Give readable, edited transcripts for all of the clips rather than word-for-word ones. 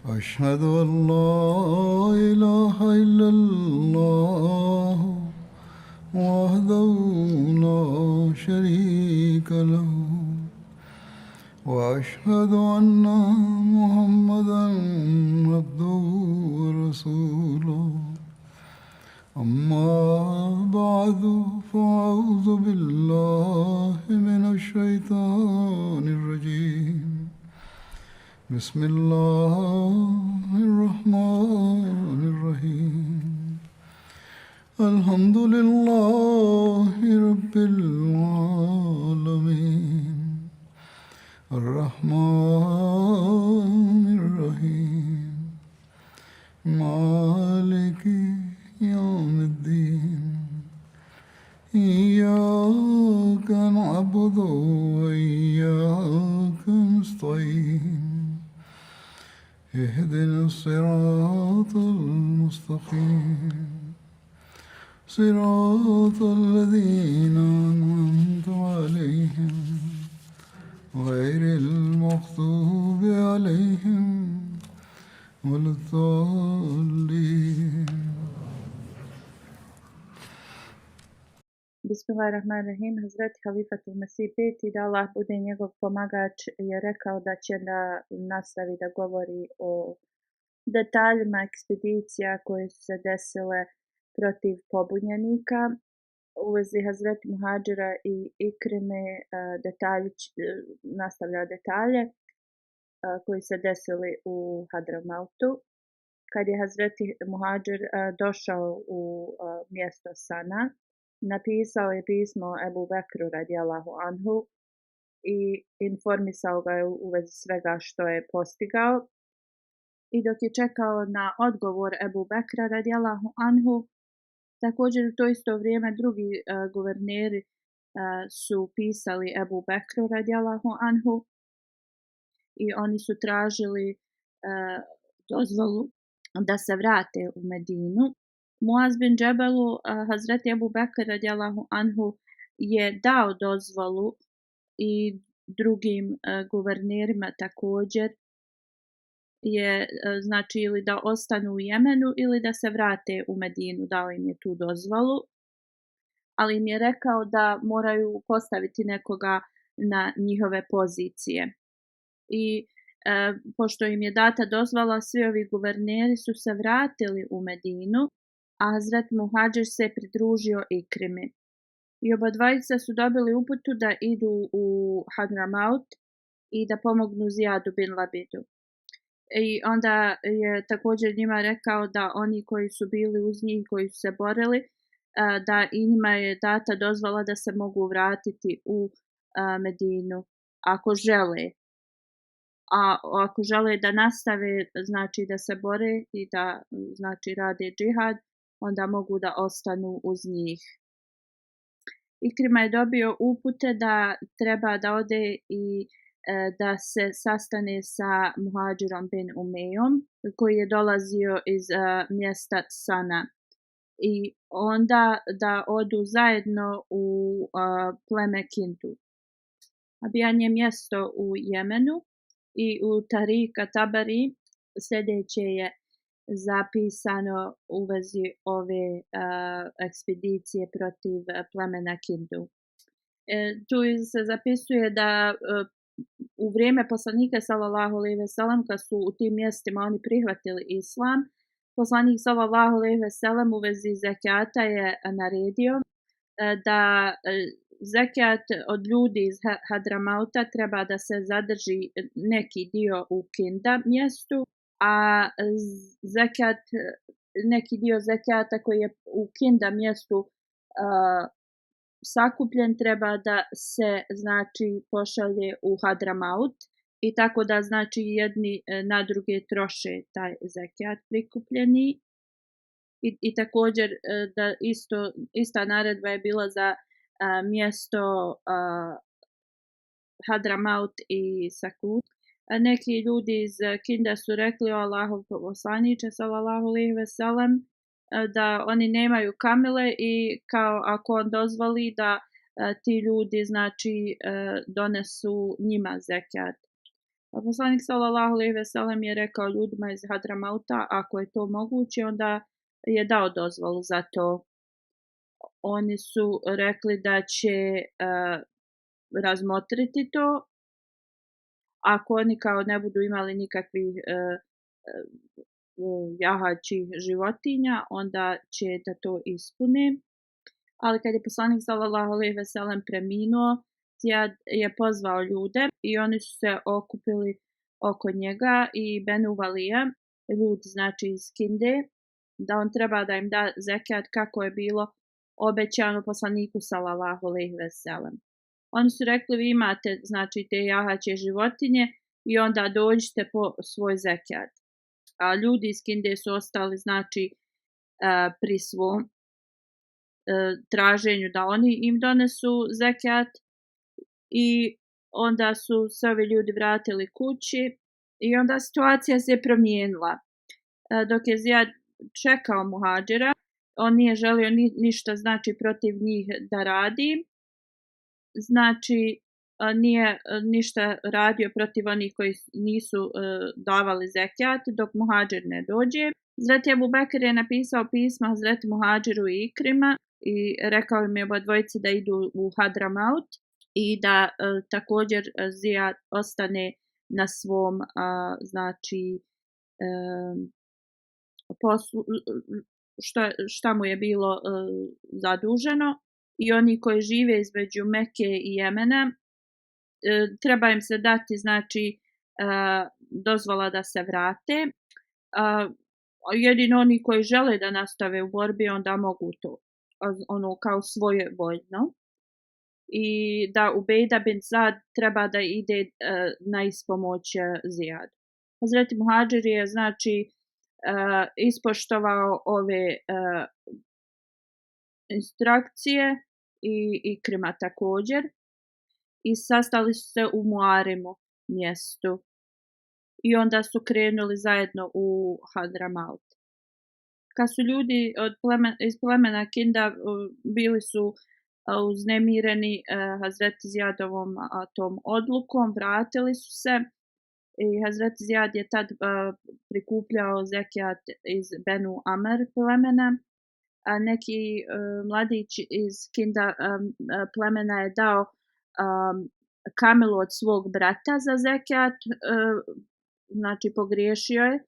أشهد أن لا إله إلا الله وحده لا شريك له وأشهد أن محمدا عبده ورسوله أما بعد فأعوذ بالله من الشيطان الرجيم بسم الله الرحمن الرحيم الحمد لله رب العالمين الرحمن الرحيم مالك يوم الدين إياك نعبد وإياك نستعين اهدنا الصراط المستقيم صراط الذين أنعمت عليهم غير المغضوب عليهم ولا الضالين. Bismillahirrahmanirrahim. Hazreti Halifatul Mesih peti, da Allah bude njegov pomagač, je rekao da će da nastavi da govori o detaljima ekspedicija koje su se desile protiv pobunjenika. U vezi Hazreti Muhadžira i Ikrime nastavlja detalje koji se desili u Hadramautu. Kad je Hazreti Muhadžir došao u mjesto Sana, napisao je pismo Ebu Bekru radijallahu anhu i informisao ga je u vezi svega što je postigao. I dok je čekao na odgovor Ebu Bekra radijallahu anhu, također u to isto vrijeme drugi guverneri su pisali Ebu Bekru radijallahu anhu i oni su tražili dozvolu da se vrate u Medinu. Muaz bin Džebelu, Hazreti Ebu Bekr radijallahu anhu, je dao dozvolu i drugim guvernerima također je znači ili da ostanu u Jemenu ili da se vrate u Medinu. Dao im je tu dozvolu, ali im je rekao da moraju postaviti nekoga na njihove pozicije. I pošto im je data dozvola, svi ovi guverneri su se vratili u Medinu, a Hazret Muhadžir se pridružio Ikrimi. I oba dvojica su dobili uputu da idu u Hadramaut i da pomognu Zijadu bin Labidu. I onda je također njima rekao da oni koji su bili uz njih, koji su se borili, da i njima je data dozvola da se mogu vratiti u Medinu ako žele. A ako žele da nastave, znači da se bore i da znači rade džihad, onda mogu da ostanu uz njih. Ikrima je dobio upute da treba da ode i da se sastane sa Muhadžirom bin Umejom koji je dolazio iz mjesta Sana i onda da odu zajedno u pleme Kindu. Abijan je mjesto u Jemenu i u Tarika Tabari sljedeće je zapisano u vezi ove ekspedicije protiv plemena Kindu. Tu se zapisuje da u vrijeme poslanika sallallahu alejhi ve sellem, kad su u tim mjestima oni prihvatili islam, poslanik sallallahu alejhi ve sellem u vezi zekijata je naredio da zekijat od ljudi iz Hadramauta treba da se zadrži neki dio u Kinda mjestu, a neki dio zekijata koji je u Kinda mjestu sakupljen treba da se znači pošalje u Hadramaut i tako da znači jedni na druge troše taj zekijat prikupljeni. I također da ista naredba je bila za mjesto Hadramaut i Sakut. Neki ljudi iz Kinda su rekli o Allahov poslaniče sallallahu alejhi ve sellem da oni nemaju kamile i kao ako on dozvoli da ti ljudi znači donesu njima zekijat. Poslanik sallallahu alejhi ve sellem je rekao ljudima iz Hadramauta, ako je to moguće, onda je dao dozvolu za to. Oni su rekli da će razmotriti to. Ako oni kao ne budu imali nikakvih jahaćih životinja, onda će da to ispune. Ali kad je poslanik sallallahu alejhi ve sellem preminuo, Zijad je pozvao ljude i oni su se okupili oko njega i Benu Valija, ljudi znači iz Kinde, da on treba da im da zekat kako je bilo obećano poslaniku sallallahu alejhi ve sellem. Oni su rekli, vi imate znači te jahaće životinje i onda dođite po svoj zekat. A ljudi iz Kinde su ostali znači pri svom traženju da oni im donesu zekat i onda su se ovi ljudi vratili kući i onda situacija se promijenila. Dok je Zijad čekao muhadžira, on nije želio ništa znači protiv njih da radi, znači nije ništa radio protiv onih koji nisu davali zekat dok muhadžir ne dođe. Hazreti Ebu Bekr je napisao pismo Hazreti Muhadžiru i Ikrima i rekao im je obadvojici da idu u Hadramaut i da također Zijad ostane na svom znači poslu, šta mu je bilo zaduženo, i oni koji žive između Mekke i Jemena treba im se dati znači dozvola da se vrate. Jedino oni koji žele da nastave u borbi onda mogu to, ono kao svoje voljno. I da Ubejda bin Sad treba da ide na ispomoć Zijadu. Hazreti Muhadžir je znači ispoštovao ove instrukcije i Ikrima također i sastali su se u Muarimu mjestu i onda su krenuli zajedno u Hadramaut. Kad su ljudi iz plemena Kinda bili su uznemireni Hazreti Zijadovom tom odlukom, vratili su se i Hazreti Zijad je tad prikupljao zekijat iz Benu Amer plemena. Neki mladić iz Kinda plemena je dao kamelu od svog brata za zekijat, znači pogriješio je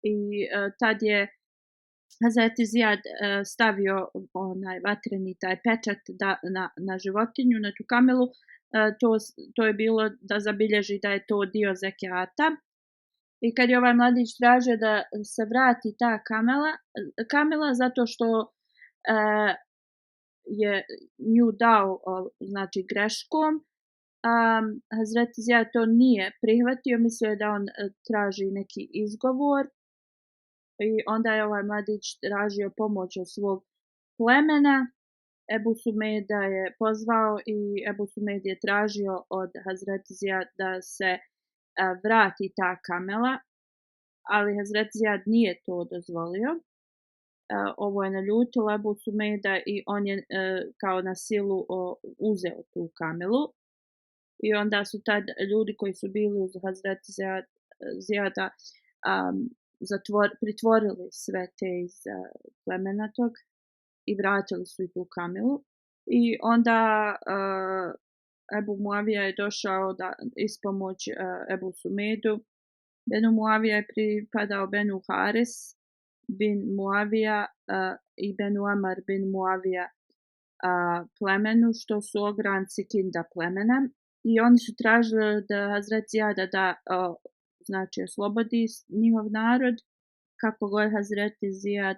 i tad je Hazreti Zijad stavio onaj vatreni taj pečat na životinju, na tu kamelu. To je bilo da zabilježi da je to dio zekijata. I kad je ovaj mladić tražio da se vrati ta kamela zato što je nju dao znači greškom, Hazreti Zijad to nije prihvatio, mislio je da on traži neki izgovor i onda je ovaj mladić tražio pomoć od svog plemena. Ebu Sumejda je pozvao i Ebu Sumejd je tražio od Hazreti Zijad da se vrati ta kamela, ali Hazreti Zijad nije to dozvolio. Ovo je naljutilo Ebu Sumejda i on je kao na silu uzeo tu kamelu. I onda su tad ljudi koji su bili uz Hazreti Zijada pritvorili sve te iz plemena tog i vratili su i tu kamelu. I onda Ebu Muavija je došao da ispomoć Ebu Sumejdu. Benu Muavija je pripadao Benu Haris bin Muavija i Benu Amar bin Muavija plemenu, što su ogranci Kinda plemena. I oni su tražili da Hazret Zijada da znači oslobodi njihov narod, kako god Hazreti Zijad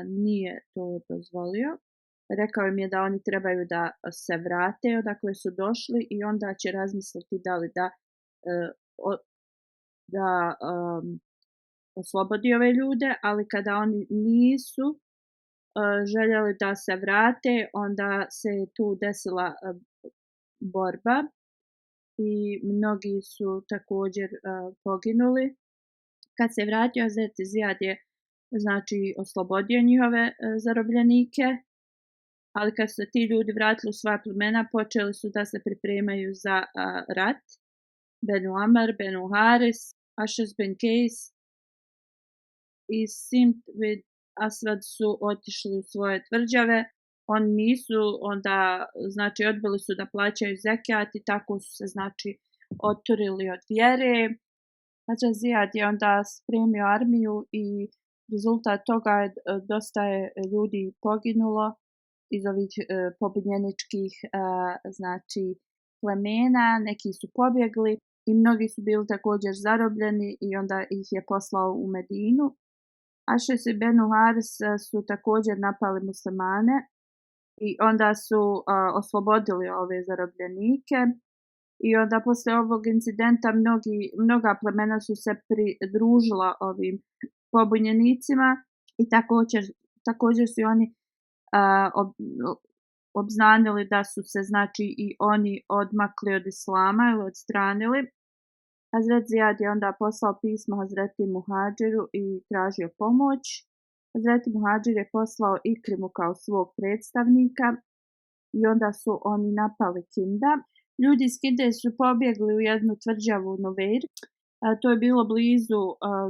nije to dozvolio. Rekao im je da oni trebaju da se vrate odakle su došli i onda će razmisliti da li da oslobodi ove ljude, ali kada oni nisu željeli da se vrate, onda se tu desila borba i mnogi su također poginuli. Kad se vratio, Hazreti Zijad je znači oslobodio njihove zarobljenike, ali kad su se ti ljudi vratili u svoja plemena, počeli su da se pripremaju za rat Benu Amr, Benu Haris, Ašes ben Kejs i Simt bin Asvad su otišli u svoje tvrđave. Oni nisu onda, znači odbili su da plaćaju zekijat i tako su se znači oturili od vjere. Hazret Zijad je onda spremio armiju i rezultat toga je dosta je ljudi poginulo iz ovih pobunjeničkih znači plemena, neki su pobjegli i mnogi su bili također zarobljeni i onda ih je poslao u Medinu. Ašes i Benu Haris su također napali muslimane i onda su oslobodili ove zarobljenike. I onda poslije ovog incidenta mnoga plemena su se pridružila ovim pobunjenicima i također su oni obznanili da su se znači i oni odmakli od islama ili odstranili. Hazret Zijad je onda poslao pismo Hazreti Muhadžiru i tražio pomoć. Hazreti Muhadžir je poslao Ikrimu kao svog predstavnika i onda su oni napali Kinda. Ljudi iz Kinde su pobjegli u jednu tvrđavu Nuveir. To je bilo blizu,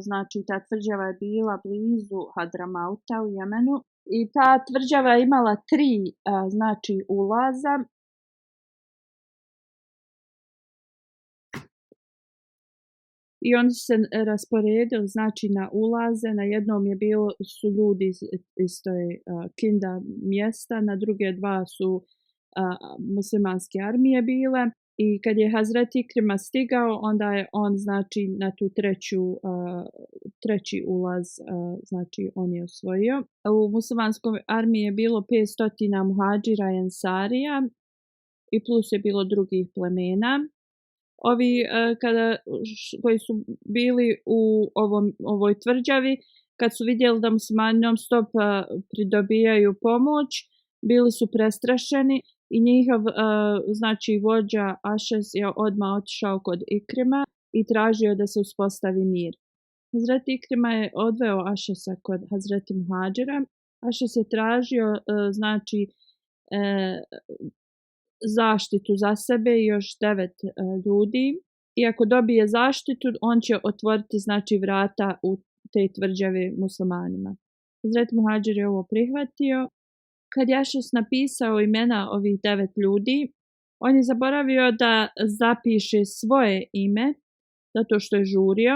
znači ta tvrđava je bila blizu Hadramauta u Jemenu. I ta tvrđava je imala 3 znači ulaza. I oni su se rasporedili znači na ulaze. Na jednom su ljudi iz toj Kinda mjesta, na druge 2 su muslimanske armije bile. I kad je Hazret Ikrima stigao, onda je on znači na tu treći ulaz znači on je osvojio. U muslimanskoj armiji je bilo 500 muhadžira i ensarija i plus je bilo drugih plemena. Ovi koji su bili u ovoj tvrđavi, kad su vidjeli da muslimani non stop pridobijaju pomoć, bili su prestrašeni i njihov znači vođa Ašes je odmah otišao kod Ikrima i tražio da se uspostavi mir. Hazret Ikrima je odveo Ašesa kod Hazreti Muhadžira. Ašes je tražio znači zaštitu za sebe i još 9 ljudi. I ako dobije zaštitu, on će otvoriti znači vrata u te tvrđave muslimanima. Hazret Muhadžir je ovo prihvatio. Kad je Ašes napisao imena ovih 9 ljudi, on je zaboravio da zapiše svoje ime, zato što je žurio.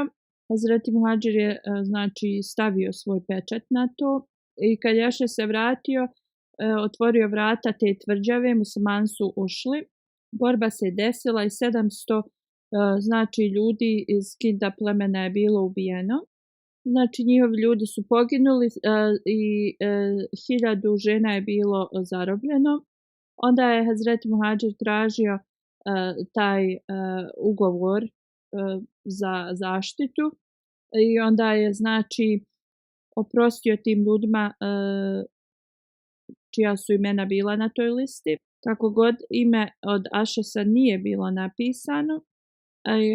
Hazret Muhadžir je znači stavio svoj pečat na to i kad je Ašes se vratio, otvorio vrata te tvrđave, muslimani su ušli. Borba se desila i 700 znači ljudi iz Kinda plemena je bilo ubijeno. Znači njihovi ljudi su poginuli i 1000 žena je bilo zarobljeno. Onda je Hazret Muhadžir tražio taj ugovor za zaštitu i onda je znači oprostio tim ljudima čija su imena bila na toj listi. Kako god ime od Ašesa nije bilo napisano,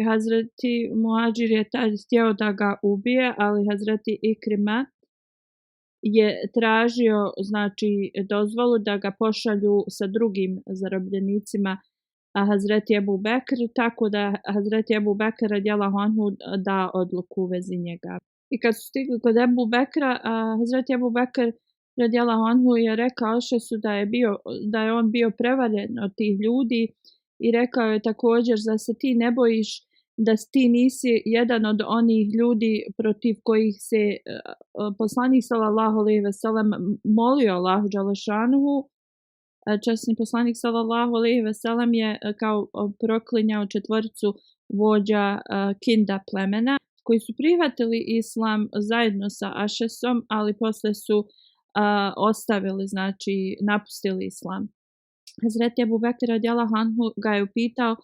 Hazreti Muhadžir je tad htio da ga ubije, ali Hazreti Ikrima je tražio znači dozvolu da ga pošalju sa drugim zarobljenicima Hazreti Ebu Bekr, tako da Hazreti Ebu Bekr radijallahu anhu da odluku u vezi njega. I kad su stigli kod Ebu Bekra, Hazreti Ebu Bekr radijallahu anhu je rekao Ašesu da je on bio prevaren od tih ljudi i rekao je također da se ti ne bojiš da ti nisi jedan od onih ljudi protiv kojih se poslanik sallallahu alejhi ve sellem molio Allahu dželešanuhu. Časni poslanik sallallahu alejhi ve sellem je kao proklinjao 4 vođa Kinda plemena koji su prihvatili islam zajedno sa Ašesom, ali posle su ostavili, znači napustili islam. Hazreti Ebu Bekr radijallahu anhu ga je upitao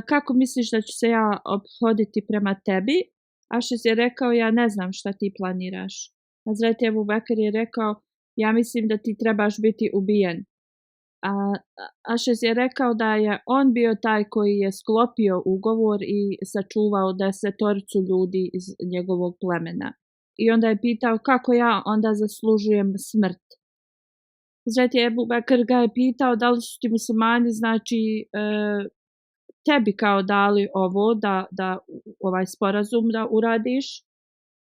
kako misliš da ću se ja ophoditi prema tebi? Ašes je rekao ja ne znam šta ti planiraš. Hazreti Ebu Bekr je rekao ja mislim da ti trebaš biti ubijen. Ašes je rekao da je on bio taj koji je sklopio ugovor i sačuvao 10 ljudi iz njegovog plemena. I onda je pitao kako ja onda zaslužujem smrt. Hazreti Ebu Bekr ga je pitao da li su ti muslimani znači tebi kao dali ovo da ovaj sporazum da uradiš?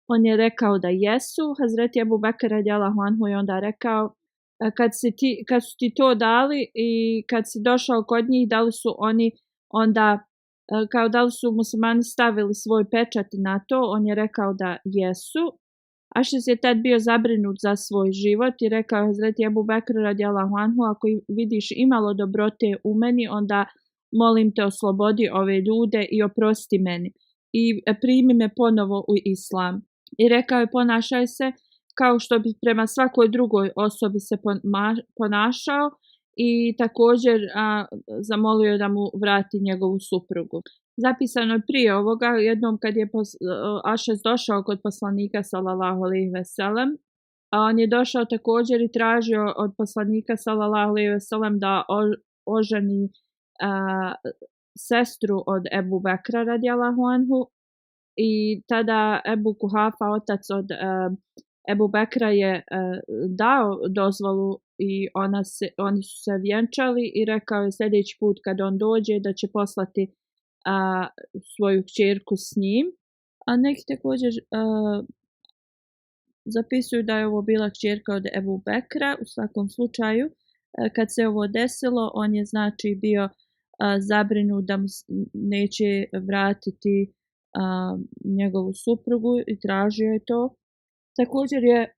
On je rekao da jesu. Hazreti Ebu Bekr radijallahu anhu je onda rekao kad su ti to dali i kad si došao kod njih, da li su oni onda kao da li su muslimani stavili svoj pečat na to? On je rekao da jesu. Ašes je tad bio zabrinut za svoj život i rekao Hazreti Ebu Bekr radijallahu anhu, ako vidiš imalo dobrote u meni, onda molim te oslobodi ove ljude i oprosti meni i primi me ponovo u islam. I rekao je ponašaj se kao što bi prema svakoj drugoj osobi se ponašao i također zamolio da mu vrati njegovu suprugu. Zapisano je prije ovoga, jednom kad je Ašes došao kod poslanika sallallahu alejhi ve sellem, on je došao također i tražio od poslanika sallallahu alejhi ve sellem da oženi sestru od Ebu Bekra radijallahu anhu i tada Ebu Kuhafa, otac od Ebu Bekra, je dao dozvolu i oni su se vjenčali i rekao je sljedeći put kad on dođe da će poslati svoju kćerku s njim. A neki također zapisuju da je ovo bila kćerka od Ebu Bekra. U svakom slučaju, kad se ovo desilo, on je znači bio zabrinut da mu neće vratiti njegovu suprugu i tražio je to. Također je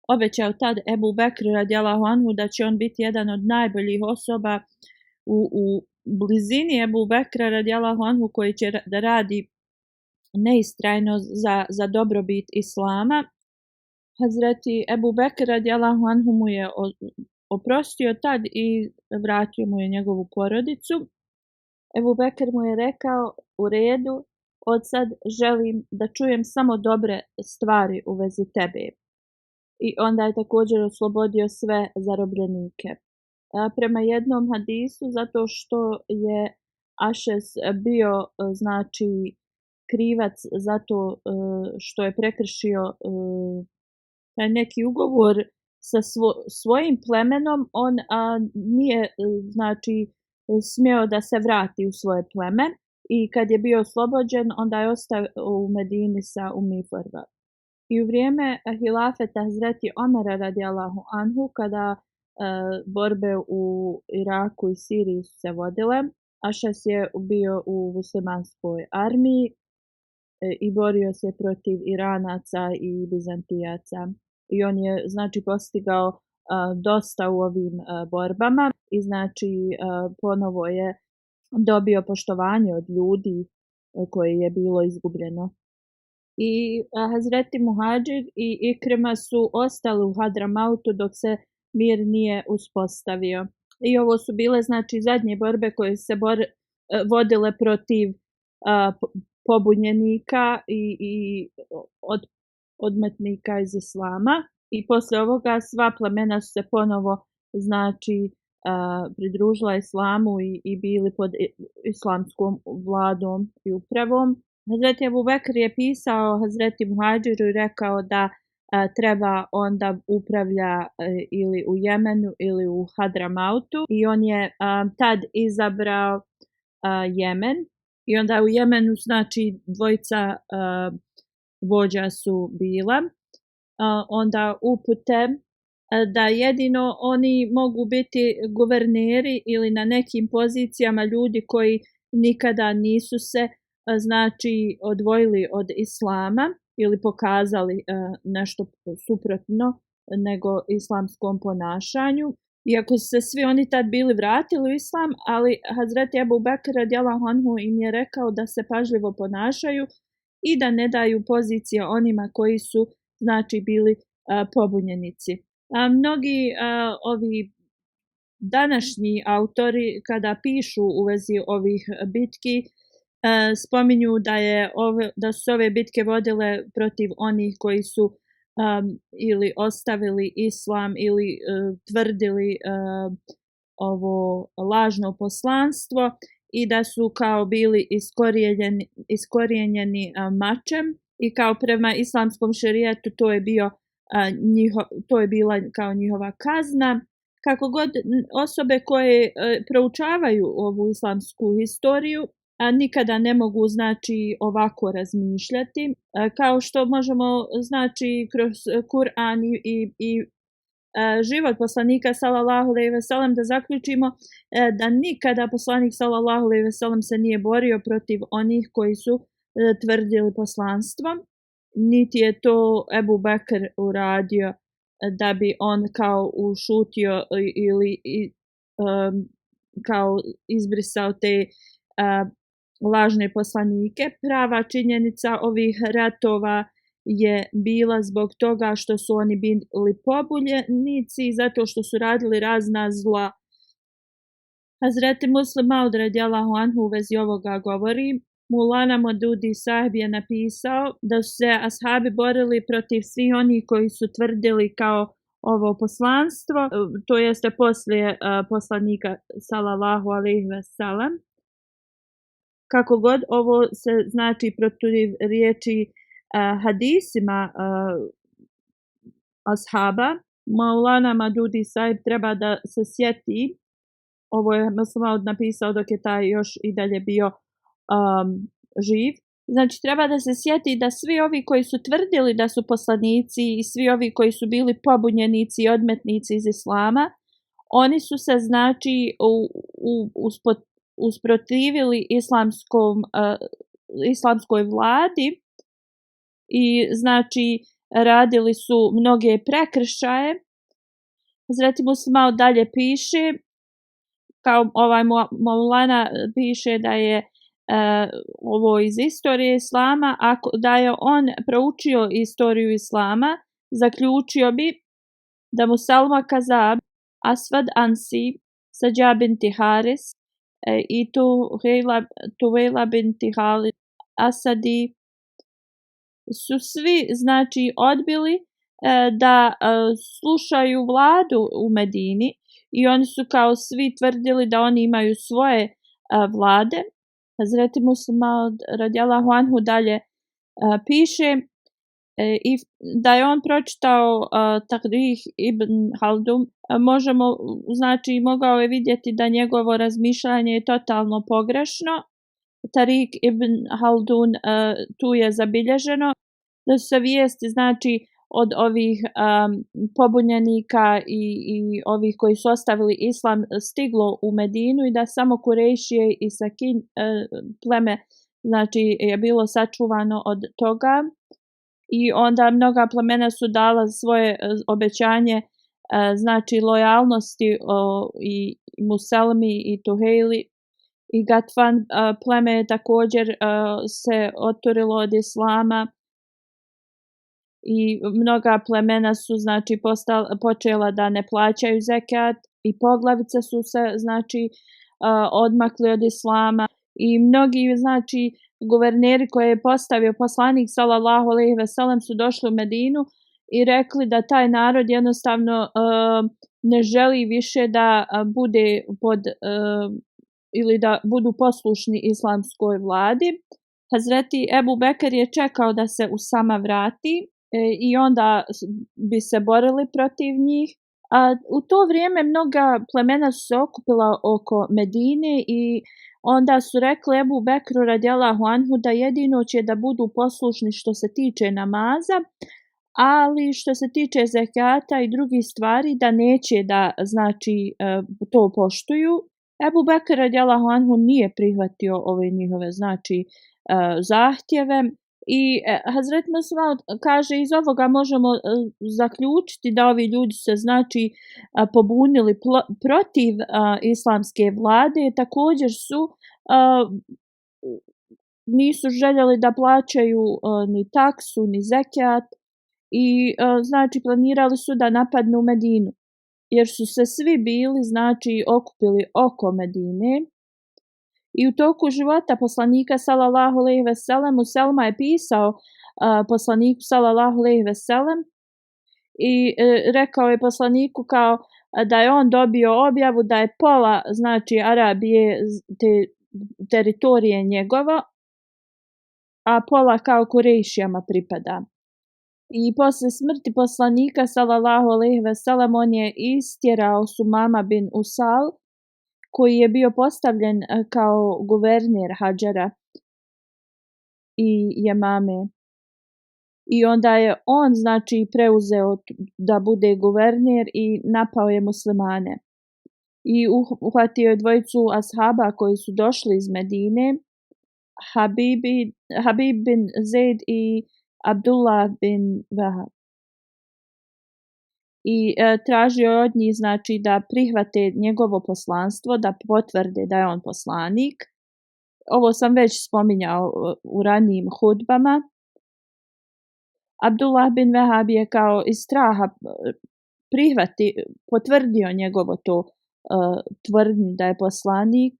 obećao tad Ebu Bekr radijallahu anhu da će on biti jedan od najboljih osoba u blizini Ebu Bekra radijallahu anhu koji će da radi neistrajno za dobrobit islama. Hazreti Ebu Bekr radijallahu anhu mu je oprostio tad i vratio mu je njegovu porodicu. Ebu Bekr mu je rekao, u redu, od sad želim da čujem samo dobre stvari u vezi tebe. I onda je također oslobodio sve zarobljenike. Prema jednom hadisu, zato što je Ašes bio znači krivac zato što je prekršio taj neki ugovor sa svojim plemenom, on nije znači smio da se vrati u svoje pleme i kad je bio oslobođen, onda je ostao u Medini sa Ummi Farva. I u vrijeme hilafeta Hazreti Omera radijallahu anhu, kada borbe u Iraku i Siriji su se vodile, Ašes je bio u muslimanskoj armiji i borio se protiv Iranaca i Bizantijaca. I on je znači postigao dosta u ovim borbama i znači ponovo je dobio poštovanje od ljudi koje je bilo izgubljeno. I Hazreti Muhadžir i Ikrima su ostali u Hadramautu dok se mir nije uspostavio. I ovo su bile znači zadnje borbe koje se vodile protiv pobunjenika i odmetnika iz islama. I poslije ovoga sva plemena su se ponovo znači pridružila islamu i bili pod islamskom vladom i upravom. Hazreti Ebu Bekr je pisao Hazreti Muhadžiru i rekao da treba on da upravlja ili u Jemenu ili u Hadramautu i on je tad izabrao Jemen i onda u Jemenu znači dvojica vođa su bila. Onda upute da jedino oni mogu biti guverneri ili na nekim pozicijama ljudi koji nikada nisu se znači odvojili od islama ili pokazali nešto suprotno nego islamskom ponašanju. Iako su se svi oni tad bili vratili u islam, ali Hazreti Ebu Bekr radijallahu anhu im je rekao da se pažljivo ponašaju i da ne daju pozicije onima koji su znači bili pobunjenici. Mnogi ovi današnji autori kada pišu u vezi ovih bitki spominju da su ove bitke vodile protiv onih koji su ili ostavili islam ili tvrdili ovo lažno poslanstvo i da su kao bili iskorijenjeni mačem i kao prema islamskom šerijetu to je bila kao njihova kazna, Kako god osobe koje proučavaju ovu islamsku historiju, a nikada ne mogu znači ovako razmišljati, kao što možemo znači kroz Kur'an i život poslanika sallallahu alejhi ve sellem da zaključimo da nikada poslanik sallallahu alejhi ve sellem se nije borio protiv onih koji su tvrdili poslanstvo, niti je to Ebu Bekr uradio da bi on kao ušutio ili kao izbrisao te lažne poslanike. Prava činjenica ovih ratova je bila zbog toga što su oni bili pobunjenici, zato što su radili razna zla. Hazreti Muslim Maud radijallahu anhu u vezi ovoga govori: Mulana Modudi sahib je napisao da su se ashabi borili protiv svih onih koji su tvrdili kao ovo poslanstvo, to jeste poslije poslanika sallallahu alejhi ve sellem. Kako god ovo se znači protiv riječi hadisima ashaba, Maulana Madudi sahib treba da se sjeti, ovo je Muslim napisao dok je taj još i dalje bio živ, znači treba da se sjeti da svi ovi koji su tvrdili da su poslanici i svi ovi koji su bili pobunjenici i odmetnici iz islama, oni su se znači usprotivili islamskoj vladi i znači radili su mnoge prekršaje. Hazreti Muslim dalje piše, kao ovaj Maulana piše da je ovo iz istorije islama, da je on proučio istoriju islama, zaključio bi da mu Salma Kazab, Aswad Ansi, Sađa binti Haris i Tuvejla binti Halid Asadi su svi znači odbili da slušaju vladu u Medini i oni su kao svi tvrdili da oni imaju svoje vlade. Hazreti Muslim radijallahu anhu dalje piše i da je on pročitao Tarih ibn Haldun, mogao je vidjeti da njegovo razmišljanje je totalno pogrešno. Tarih ibn Haldun tu je zabilježeno da su se vijesti znači od ovih pobunjenika i ovih koji su ostavili islam stiglo u Medinu i da samo Kurejšije i Sakin pleme znači je bilo sačuvano od toga i onda mnoga plemena su dala svoje obećanje znači lojalnosti i Muselmi i Tuhejli i Gatfan pleme je također se oturilo od islama i mnoga plemena su znači počela da ne plaćaju zekat i poglavice su se znači odmakli od islama i mnogi znači guverneri koje je postavio poslanik sallallahu alejhi ve sellem su došli u Medinu i rekli da taj narod jednostavno ne želi više da bude ili da budu poslušni islamskoj vladi. Hazreti Ebu Bekr je čekao da se Usama vrati i onda bi se borili protiv njih. U to vrijeme mnoga plemena su se okupila oko Medine i onda su rekli Ebu Bekru radijallahu anhu da jedino će da budu poslušni što se tiče namaza, ali što se tiče zekata i drugih stvari da neće da znači to poštuju. Ebu Bekr radijallahu anhu nije prihvatio ove njihove znači zahtjeve i Hazret Muslim kaže iz ovoga možemo zaključiti da ovi ljudi se znači pobunili protiv islamske vlade, također su nisu željeli da plaćaju ni taksu ni zekat i znači planirali su da napadnu Medinu jer su se svi bili znači okupili oko Medine. I u toku života poslanika sallallahu alejhi ve sellem Selma je pisao poslaniku sallallahu alejhi ve sellem i rekao je poslaniku kao da je on dobio objavu da je pola znači Arabije te teritorije njegovo, a pola kao Kurejšijama pripada. I posle smrti poslanika sallallahu alejhi ve sellem on je istjerao Sumama bin Usal koji je bio postavljen kao guverner Hadžara i Jemame. I onda je on znači preuzeo da bude guverner i napao je muslimane. I uhvatio je dvojicu ashaba koji su došli iz Medine, Habib bin Zaid i Abdullah bin Wahab. I tražio je od njih znači da prihvate njegovo poslanstvo, da potvrde da je on poslanik. Ovo sam već spominjao u ranijim hudbama. Abdullah bin Wahab je kao iz straha potvrdio njegovo to tvrdnju da je poslanik,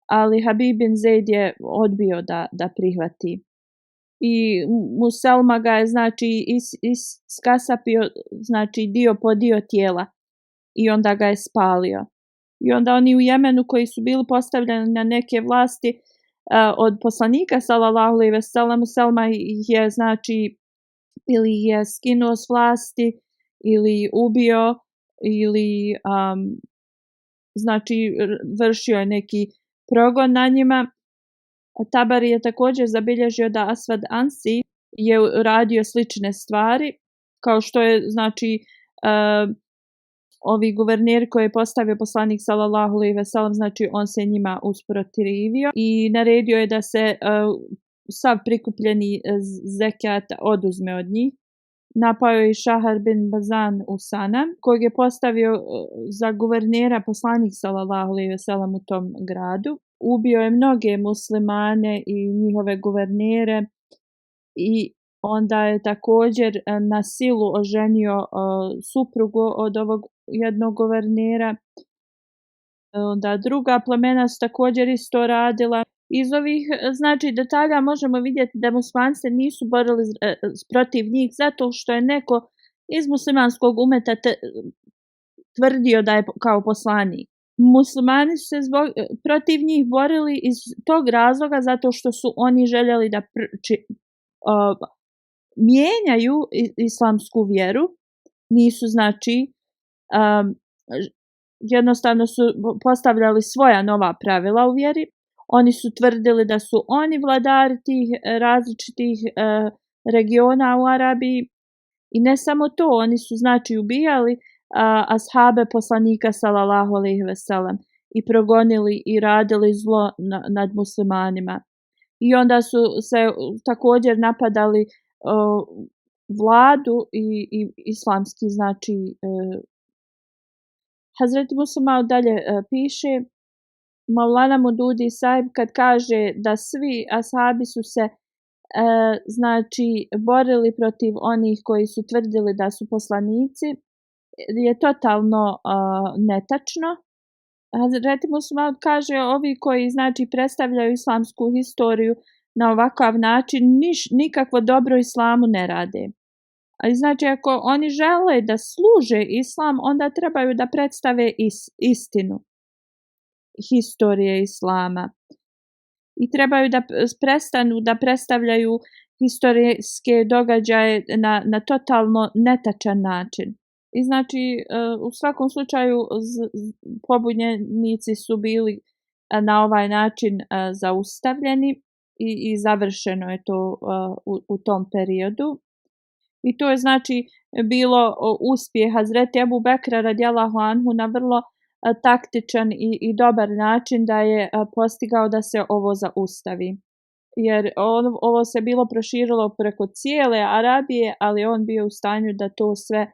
ali Habib bin Zaid je odbio da prihvati. I Muselma ga je znači iskasapio znači dio po dio tijela i onda ga je spalio. I onda oni u Jemenu koji su bili postavljeni na neke vlasti od poslanika sallallahu alejhi ve sellem, Muselma je znači ili je skinuo s vlasti ili ubio ili znači vršio je neki progon na njima. Tabari je također zabilježio da Asvad Ansi je radio slične stvari, kao što je znači ovi guverneri koje je postavio poslanik sallallahu alejhi ve sellem, znači on se njima usprotivio i naredio je da se sav prikupljeni zekat oduzme od njih. Napao je i Šahar bin Bazan Usana, kojeg je postavio za guvernera poslanik sallallahu alejhi ve sellem u tom gradu. Ubio je mnoge muslimane i njihove guvernere i onda je također na silu oženio suprugu od ovog jednog guvernera. Onda druga plemena su također isto radila. Iz ovih znači detalja možemo vidjeti da muslimani se nisu borili protiv njih zato što je neko iz muslimanskog umeta tvrdio da je kao poslanik. Muslimani su se protiv njih borili iz tog razloga zato što su oni željeli da mijenjaju islamsku vjeru. Nisu znači jednostavno su postavljali svoja nova pravila u vjeri. Oni su tvrdili da su oni vladari tih različitih regiona u Arabiji i ne samo to, oni su znači ubijali ashabe poslanika sallallahu alejhi ve sellem i progonili i radili zlo nad muslimanima. I onda su se također napadali vladu i islamski znači Hazreti Musa dalje piše, Maulana Mududi Saib kad kaže da svi ashabi su se znači borili protiv onih koji su tvrdili da su poslanici, je totalno netačno. Hazreti Musa kaže ovi koji znači predstavljaju islamsku historiju na ovakav način nikakvo dobro islamu ne rade. Ali znači ako oni žele da služe islam, onda trebaju da predstave istinu historije islama. I trebaju da prestanu da predstavljaju historijske događaje na totalno netačan način. I znači u svakom slučaju pobunjenici su bili na ovaj način zaustavljeni i završeno je to u tom periodu. I to je znači bilo uspjeh Hazreti Ebu Bekra radijallahu anhu na vrlo taktičan i dobar način da je postigao da se ovo zaustavi. Jer ovo se bilo proširilo preko cijele Arabije, ali on bio u stanju da to sve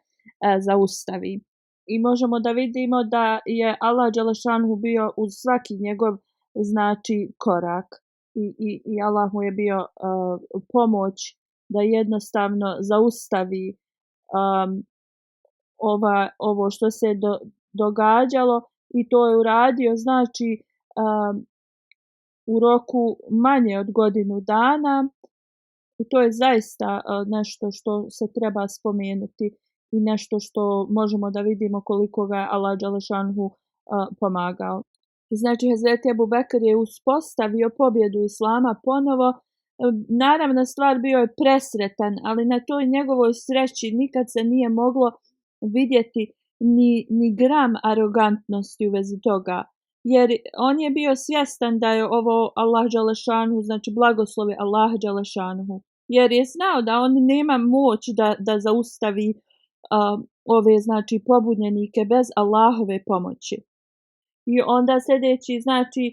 zaustavi. I možemo da vidimo da je Allah dželešanhu bio uz svaki njegov znači korak i Allah mu je bio pomoć da jednostavno zaustavi ovo što se događalo i to je uradio znači u roku manje od godinu dana. I to je zaista nešto što se treba spomenuti i nešto što možemo da vidimo koliko ga je Allah dželešanhu pomagao. Znači Hazreti Ebu Bekr je uspostavio pobjedu islama ponovo naravna stvar, bio je presretan, ali na toj njegovoj sreći nikad se nije moglo vidjeti ni gram arogantnosti u vezi toga. Jer on je bio svjestan da je ovo Allah dželešanuhu, znači blagoslovi Allah dželešanuhu. Jer je znao da on nema moć da zaustavi ove znači pobunjenike bez Allahove pomoći. I onda sljedeći znači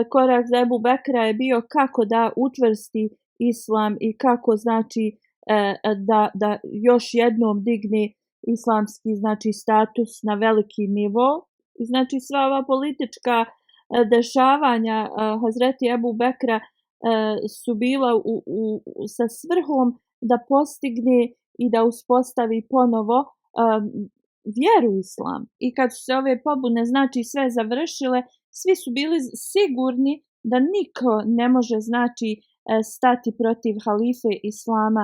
korak za Ebu Bekra je bio kako da učvrsti islam i kako znači da još jednom digne islamski znači status na veliki nivo. I znači sva ova politička dešavanja Hazreti Ebu Bekra su bila sa svrhom da postigne i da uspostavi ponovo vjeru islam. I kad su se ove pobune znači sve završile, svi su bili sigurni da niko ne može znači stati protiv halife islama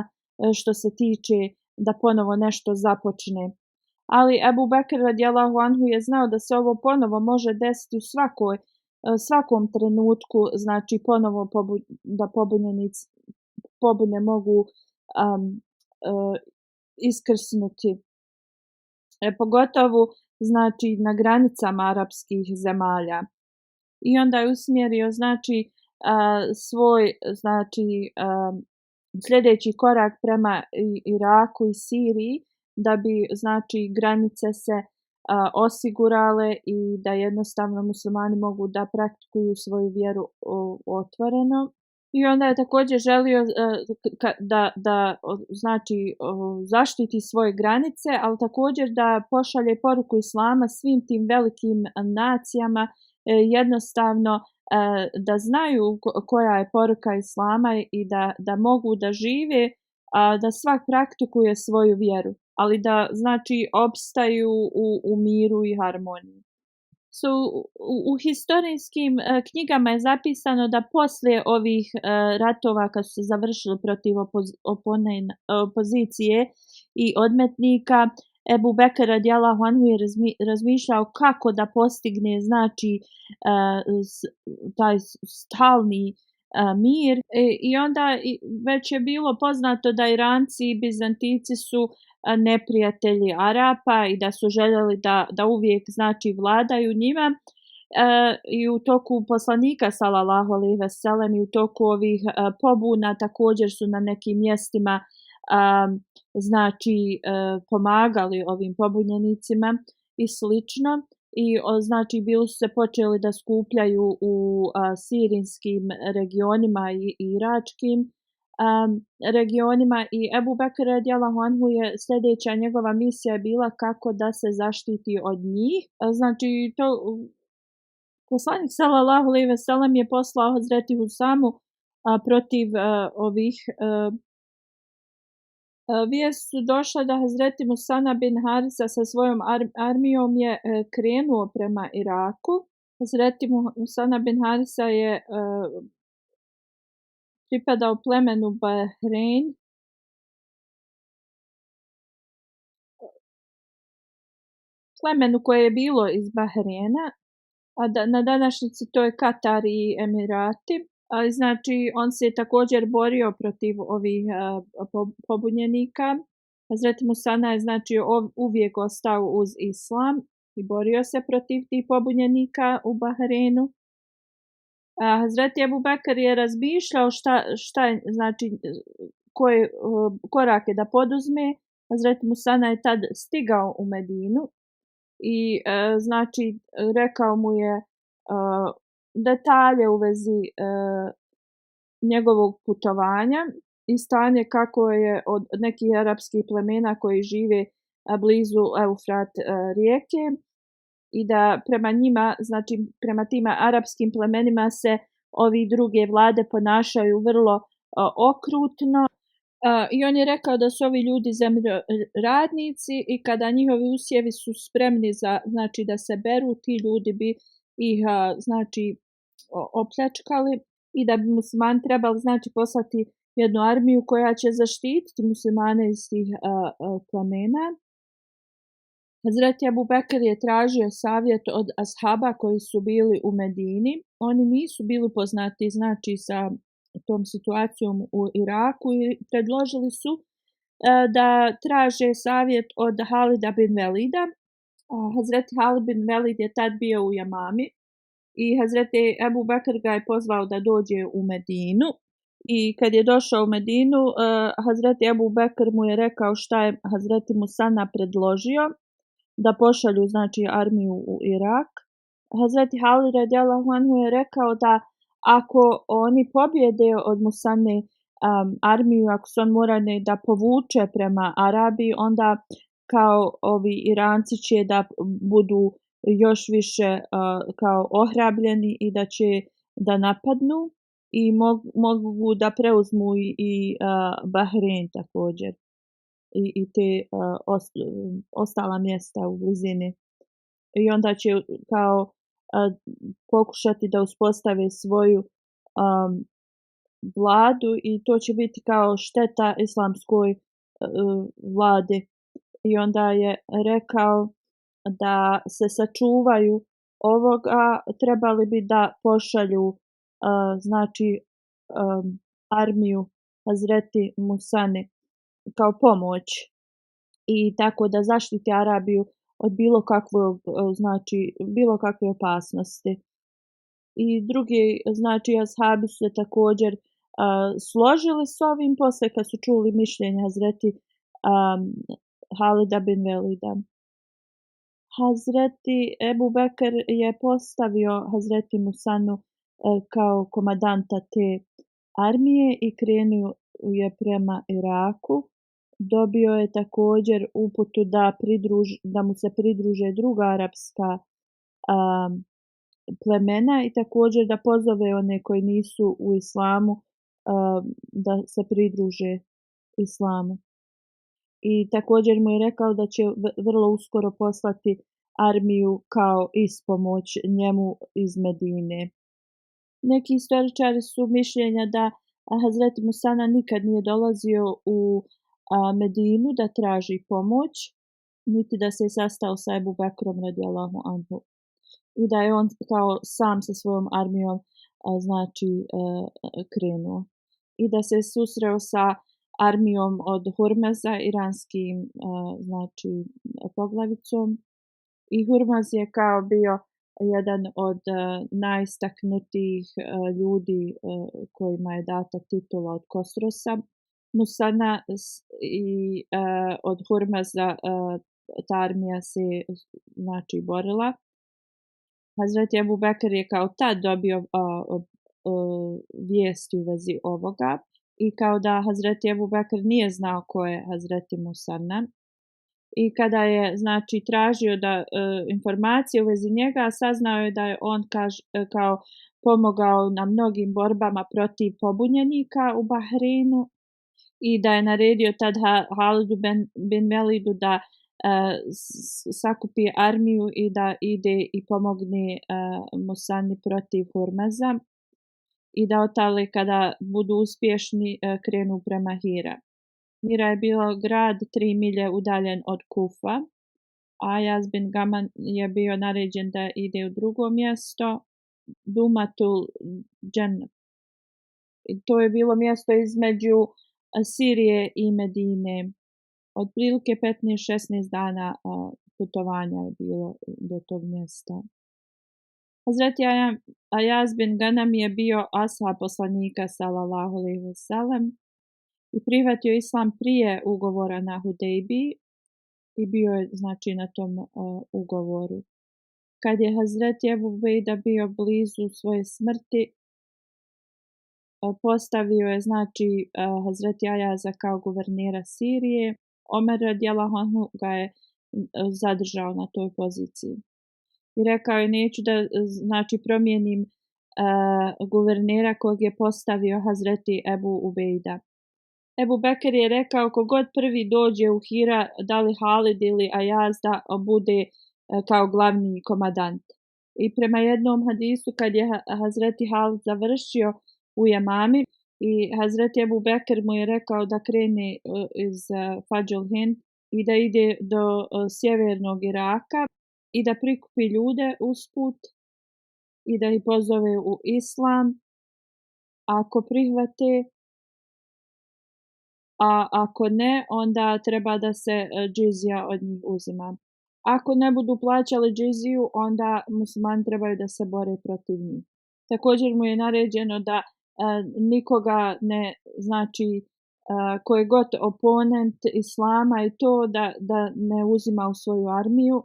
što se tiče da ponovo nešto započne. Ali Ebu Bekr radijallahu anhu je znao da se ovo ponovo može desiti u svakom trenutku, znači ponovo da pobune mogu iskrsnuti. Pogotovo znači na granicama arapskih zemalja. I onda je usmjerio znači svoj znači sljedeći korak prema Iraku i Siriji da bi znači granice se osigurale i da jednostavno muslimani mogu da praktikuju svoju vjeru otvoreno. I onda je također želio da znači zaštiti svoje granice, ali također da pošalje poruku islama svim tim velikim nacijama, jednostavno da znaju koja je poruka islama i da mogu da žive, da svak praktikuje svoju vjeru, ali da znači opstaju u miru i harmoniji. U historijskim knjigama je zapisano da poslije ovih ratova kad su se završili protiv opozicije i odmetnika, Ebu Bekr radijallahu anhu je razmišljao kako da postigne znači taj stalni mir i onda već je bilo poznato da Iranci i Bizantici su neprijatelji Arapa i da su željeli da uvijek znači vladaju njima. I u toku poslanika sallallahu alejhi ve sellem i u toku ovih pobuna također su na nekim mjestima znači pomagali ovim pobunjenicima i slično. I znači bili su se počeli da skupljaju u sirijskim regionima i iračkim regionima i Ebu Bekr radijallahu anhu je sljedeća njegova misija je bila kako da se zaštiti od njih. Znači to poslanik sallallahu alejhi ve sellem je poslao Hazreti Husamu protiv ovih vijesti su došla da Hazreti Musana bin Harisa sa svojom armijom je krenuo prema Iraku. Hazreti Musana bin Harisa je pripadao plemenu Bahrein. Plemenu koje je bilo iz Bahreina, a na današnjici to je Katar i Emirati. Znači, on se je također borio protiv ovih pobunjenika. Hazreti Musana je znači uvijek ostao uz islam i borio se protiv tih pobunjenika u Bahreinu. Hazreti Ebu Bekr je razmišljao šta je, znači, koje korake da poduzme. Hazreti Musana je tad stigao u Medinu i znači rekao mu je detalje u vezi njegovog putovanja i stanje kako je od nekih arapskih plemena koji žive blizu Eufrat rijeke i da prema njima, znači prema tim arapskim plemenima se ovi druge vlade ponašaju vrlo okrutno. I on je rekao da su ovi ljudi zemljoradnici i kada njihovi usjevi su spremni znači da se beru, ti ljudi bi ih znači opljačkali i da bi muslimani trebali znači poslati jednu armiju koja će zaštititi muslimane iz tih plemena. Hazreti Abu Bekr je tražio savjet od ashaba koji su bili u Medini. Oni nisu bili poznati znači sa tom situacijom u Iraku i predložili su da traže savjet od Halida bin Velida. Hazreti Halid bin Velid je tad bio u Jamami i Hazreti Ebu Bekr ga je pozvao da dođe u Medinu. I kad je došao u Medinu, Hazreti Ebu Bekr mu je rekao šta je Hazreti Musana predložio, da pošalju znači armiju u Irak. Hazreti Halid radijallahu anhu je rekao da ako oni pobjede od Musane armiju, ako se on morane da povuče prema Arabiji, onda kao ovi Iranci će da budu još više kao ohrabljeni i da će da napadnu i mogu da preuzmu i Bahrein također i te ostala mjesta u blizini. I onda će kao pokušati da uspostave svoju vladu i to će biti kao šteta islamskoj vladi. I onda je rekao da se sačuvaju ovoga, trebali bi da pošalju znači armiju Hazreti Musane kao pomoć i tako da zaštiti Arabiju od bilo kakve opasnosti. I drugi znači ashabi su se također složili s ovim posle kad su čuli mišljenje Hazreti Halida bin Velida. Hazreti Ebu Bekr je postavio Hazreti Musanu kao komadanta te armije i krenuo je prema Iraku. Dobio je također uputu da mu se pridruže druga arapska plemena i također da pozove one koji nisu u islamu da se pridruže islamu. I također mu je rekao da će vrlo uskoro poslati armiju kao ispomoć njemu iz Medine. Neki istoričari su mišljenja da Hazreti Musana nikad nije dolazio u Medinu da traži pomoć, niti da se sastao sa Ebu Bekrom radijallahu anhu. I da je on kao sam sa svojom armijom znači krenuo. I da se susreo sa armijom od Hurmeza, iranskim znači poglavicom. I Hurmez je kao bio jedan od najistaknutijih ljudi kojima je data titula od Kosrosa. Musana i od Hurmeza ta armija se znači borila. Hazreti Ebu Bekr je kao tad dobio vijesti u vezi ovoga i kao da Hazreti Ebu Bekr nije znao ko je Hazreti Musana. I kada je znači tražio da informacije u vezi njega, saznao je da je on kao pomogao na mnogim borbama protiv pobunjenika u Bahreinu i da je naredio tad Halidu bin Velidu da sakupi armiju i da ide i pomogne Musani protiv Hurmeza i da otale kada budu uspješni krenu prema Hira. Hira je bio grad 3 milje udaljen od Kufa. Ajaz bin Gaman je bio naređen da ide u drugo mjesto, Dumatul Džennet. To je bilo mjesto između Sirije i Medine. Otprilike 15-16 dana putovanja je bilo do tog mjesta. Hazreti Ajaz bin Ganam je bio ashab poslanika sallallahu alejhi ve sellem i prihvatio islam prije ugovora na Hudejbiji i bio je znači na tom ugovoru. Kad je Hazreti Ebu Ubejda bio blizu svoje smrti, postavio je znači Hazreti Ajaza kao guvernera Sirije. Omer radijallahu anhu ga je zadržao na toj poziciji. I rekao je neću da znači promijenim guvernera kojeg je postavio Hazreti Ebu Ubejda. Ebu Bekr je rekao kogod prvi dođe u Hira, da li Halid ili Ajaz, da bude kao glavni komadant. I prema jednom hadisu kad je Hazreti Halid završio u Jamami i Hazreti Ebu Bekr mu je rekao da krene iz Fadžul Hind i da ide do sjevernog Iraka i da prikupi ljude usput i da ih pozove u islam ako prihvate, a ako ne, onda treba da se džizija od njih uzima. Ako ne budu plaćali džiziju, onda muslimani trebaju da se bore protiv njih. Također mu je naređeno da nikoga ne, znači koji god oponent islama i to da ne uzima u svoju armiju,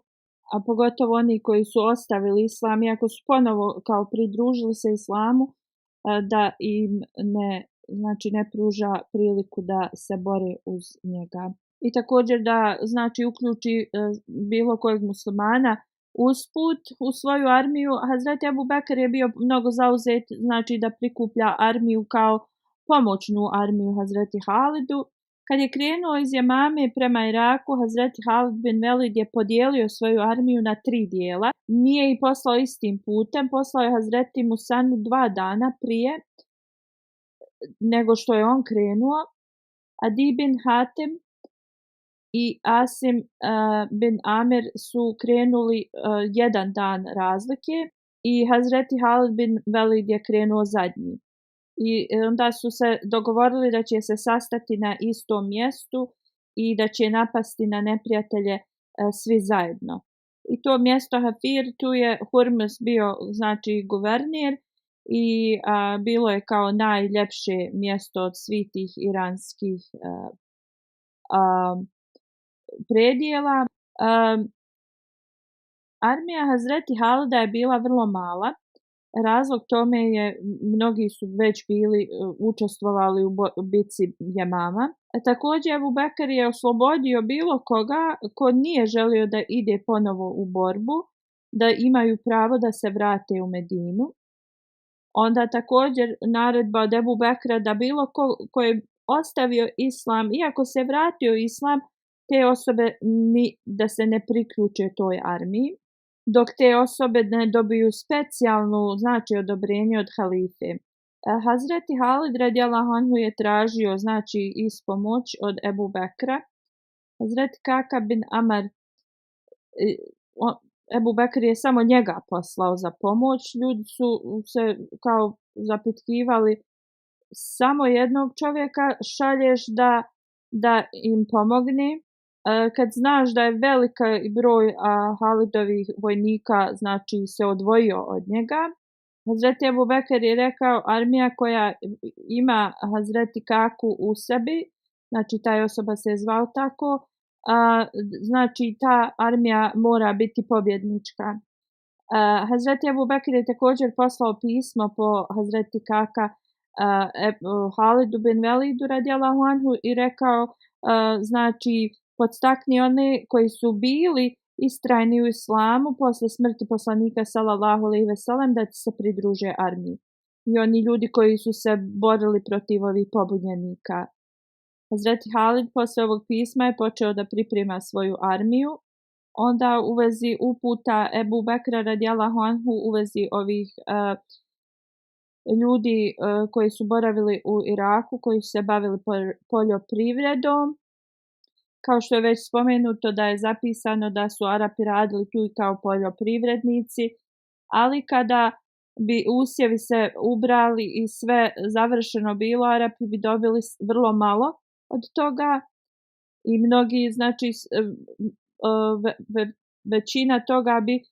a pogotovo oni koji su ostavili islam, iako su ponovo kao pridružili se islamu, da im ne pruža priliku da se bore uz njega. I također da znači uključi bilo kojeg muslimana usput u svoju armiju. Hazreti Abu Bekr je bio mnogo zauzet, znači da prikuplja armiju kao pomoćnu armiju Hazreti Halidu. Kad je krenuo iz Jamame prema Iraku, Hazreti Halid bin Velid je podijelio svoju armiju na 3 dijela. Nije ih poslao istim putem, poslao je Hazreti Musanu 2 dana prije nego što je on krenuo. Adi bin Hatim i Asim bin Amir su krenuli 1 dan razlike i Hazreti Halid bin Velid je krenuo zadnji. I onda su se dogovorili da će se sastati na istom mjestu i da će napasti na neprijatelje svi zajedno. I to mjesto Hafir, tu je Hurmuz bio znači guvernir i bilo je kao najljepše mjesto od svih tih iranskih predjela. Armija Hazreti Halida je bila vrlo mala. Razlog tome je, mnogi su već bili učestvovali u bitci Jamama. Također Abu Bekr je oslobodio bilo koga ko nije želio da ide ponovo u borbu, da imaju pravo da se vrate u Medinu. Onda također naredba od Abu Bekra da bilo ko je ostavio islam, iako se vratio u islam, te osobe da se ne priključe toj armiji, dok te osobe ne dobiju specijalnu znači odobrenje od halife. Hazreti Halid radijallahu anhu je tražio znači ispomoć od Ebu Bekra. Hazreti Kaka bin Amar, Ebu Bekr je samo njega poslao za pomoć. Ljudi su se kao zapitkivali, samo jednog čovjeka šalješ da im pomogne. Kad znaš da je veliki broj Halidovih vojnika znači se odvojio od njega, Hazreti Abu Bekr je rekao, armija koja ima Hazreti Kaku u sebi, znači taj osoba se je zvao tako, znači ta armija mora biti pobjednička. Hazreti Abu Bekr je također poslao pismo po Hazreti Kaka Halidu bin Velidu radijallahu anhu i rekao, znači podstakni one koji su bili istrajni u islamu posle smrti poslanika sallallahu alejhi ve sellem da se pridruže armiji. I oni ljudi koji su se borili protiv ovih pobunjenika. Hazreti Halid posle ovog pisma je počeo da priprema svoju armiju. Onda u vezi uputa Ebu Bekra radijallahu anhu u vezi ovih ljudi koji su boravili u Iraku, koji su se bavili poljoprivredom. Kao što je već spomenuto da je zapisano da su Arapi radili tu i kao poljoprivrednici, ali kada bi usjevi se ubrali i sve završeno bilo, Arapi bi dobili vrlo malo od toga i mnogi, znači većina toga bi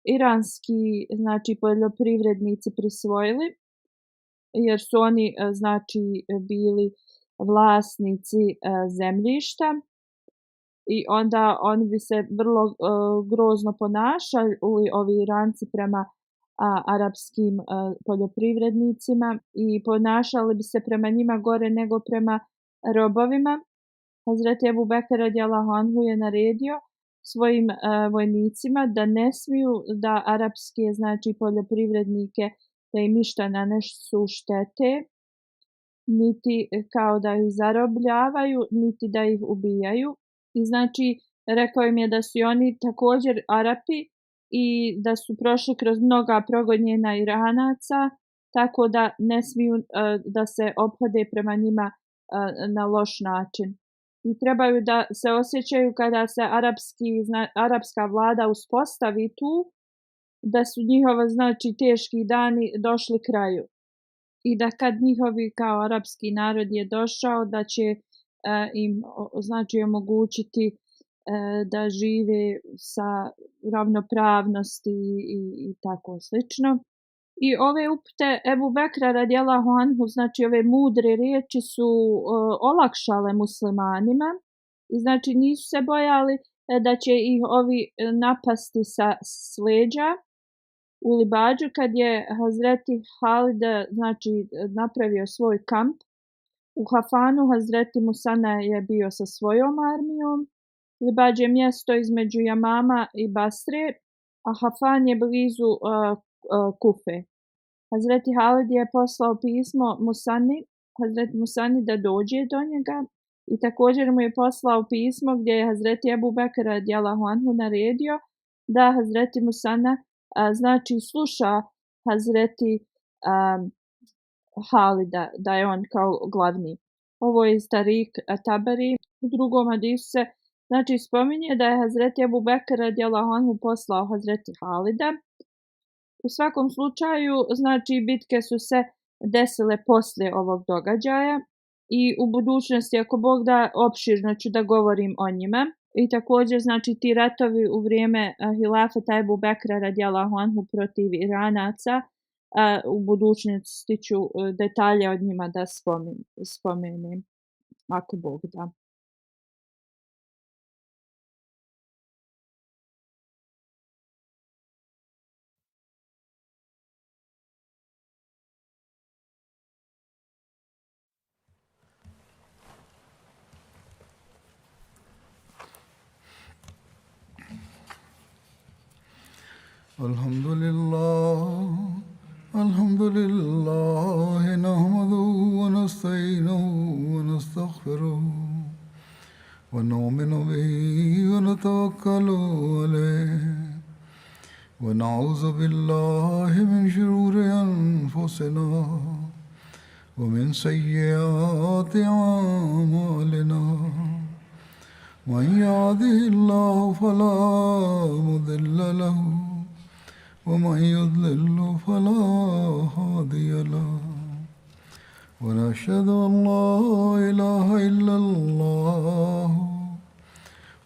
iranski znači poljoprivrednici prisvojili, jer su oni znači bili vlasnici zemljišta i onda oni bi se vrlo grozno ponašali ovi Iranci prema arapskim poljoprivrednicima i ponašali bi se prema njima gore nego prema robovima. Hazreti Ebu Bekr radijallahu anhu je naredio svojim vojnicima da ne smiju da arapske znači poljoprivrednike da im ništa nanesu štete, niti kao da ih zarobljavaju, niti da ih ubijaju. I znači rekao im je da su i oni također Arapi i da su prošli kroz mnoga progonjena Iranaca, tako da ne smiju da se ophode prema njima na loš način. I trebaju da se osjećaju kada se arapska vlada uspostavi tu, da su njihova znači teški dani došli kraju. i da kad njihovi kao arapski narod je došao da će im znači omogućiti da žive sa ravnopravnosti i tako slično. I ove upute Ebu Bekra radijallahu anhu, znači ove mudre riječi su olakšale muslimanima i znači nisu se bojali da će ih ovi napasti s leđa u Libađu kad je Hazreti Halid znači napravio svoj kamp. U Hafanu Hazreti Musana je bio sa svojom armijom. Libađ je mjesto između Jamama i Basre, a Hafan je blizu Kufe. Hazreti Halid je poslao pismo Hazreti Musani da dođe do njega i također mu je poslao pismo gdje je Hazreti Ebu Bekr radijallahu anhu naredio da Hazreti Musana znači sluša Hazreti Halida, da je on kao glavni. Ovo je iz Tarik Tabari. U drugom hadisu se znači spominje da je Hazreti Ebu Bekr radijallahu anhu poslao Hazreti Halida. U svakom slučaju, znači bitke su se desile poslije ovog događaja i u budućnosti, ako Bog da, opširno ću da govorim o njima. I također, znači ti ratovi u vrijeme hilafeta Ebu Bekra radijallahu anhu protiv Iranaca, u budućnosti ću detalje od njima da spomenem, ako Bog da. الحمد لله نحمده ونستعينه ونستغفره ونؤمن به ونتوكل عليه ونعوذ بالله من شرور أنفسنا ومن سيئات أعمالنا من يهده الله فلا مضل له ومن يضلل فلا هادي له ونشهد أن لا إله إلا الله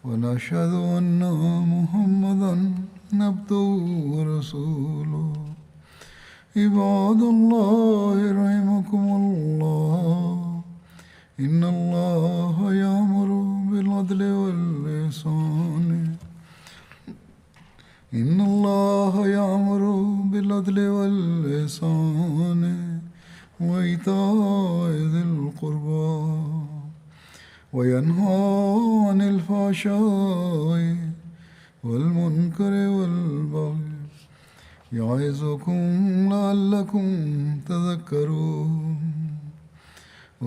ونشهد أن محمدا عبده ورسوله عباد الله رحمكم الله إن الله يأمر بالعدل والإحسان إن الله يأمر بالعدل والإحسان وإيتاء ذي القربى وينهى عن الفحشاء والمنكر والبغي يعظكم لعلكم تذكرون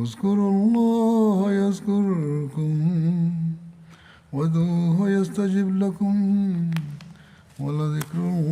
اذكروا الله يذكركم وادعوه يستجب لكم ولذكر الله